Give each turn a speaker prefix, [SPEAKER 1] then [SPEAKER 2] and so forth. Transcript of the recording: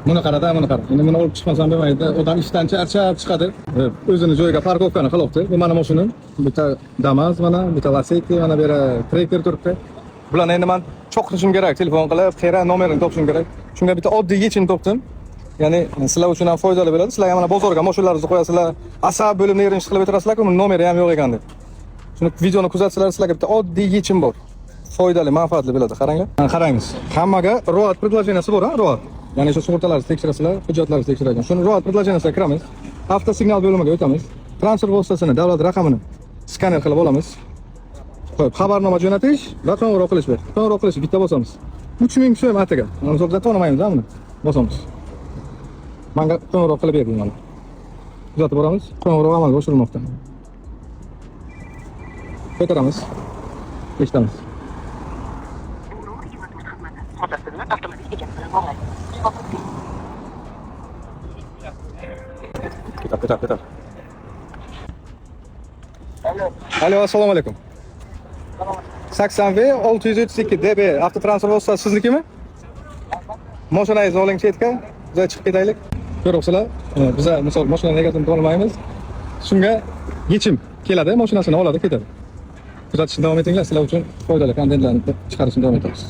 [SPEAKER 1] Buni qarada, buni qara. Endi buni olib chiqmasam bo'lmaydi. Odam ishdan charchab chiqadi. O'zini joyiga парковка ni qilibdi. Bu mani mashinam. Bitta Damas mana, bitta Lacetti, mana bu yerda Tracker turibdi. Bularni endi man cho'qitishim kerak, telefon qilib, qayerdan nomerini topishim kerak. Shunga bitta oddiy yechim topdim. Ya'ni sizlar uchun ham foydali bo'ladi. Sizlar ham mana bozorga mashinalarni qo'yasizlar, asab bo'lib nervnish qilib o'tirasizlar-ku, nomeri ham yo'q ekan deb. Shuni videoni kuzatsalar, sizlarga bitta oddiy yechim bor. Foydali, manfaatli bo'ladi. Qaranglar. Mana qaraymiz. Hammaga Roat предложение si bor, ha, Roat. Ya'ni shu sug'urtalarni tekshirasizlar, hujjatlarni tekshiradigan. Shuni Roat предложение siga kiramiz. Avtosignal bo'limiga o'tamiz. Transport vositasini davlat raqamini skaner qilib olamiz. Xo'p, xabarnoma jo'natish va qo'ng'iroq qilish bor. Qo'ng'iroq qilish bitta bosamiz. 3000 so'm atiga. Mana misol bizlar tonimaymiz buni. Bosamiz. Manga qo'ng'iroq qilib berdi mana. Kuzatib boramiz. Qo'ng'iroq amalga oshirilmoqda. Ko'taramiz. Eshitamiz.
[SPEAKER 2] Bu Road 24 xizmati. Hozir sizni avtomobil egasi bilan bog'laydi.
[SPEAKER 1] Ketar, ketar, ketar. Alo, assalomu alaykum. 80 V 632 DB avtotransport vositasi siznikimi? Mashinangizni oling chetga, biz chiqib ketaylik. Ko'ryapsizlar, biza misol mashinani egasini topolmaymiz. Shunga yechim keladi, mashinasini oladi, ketadi. Kuzatishni davom etinglar, sizlar uchun foydali kontentlarni chiqarishni davom etamiz.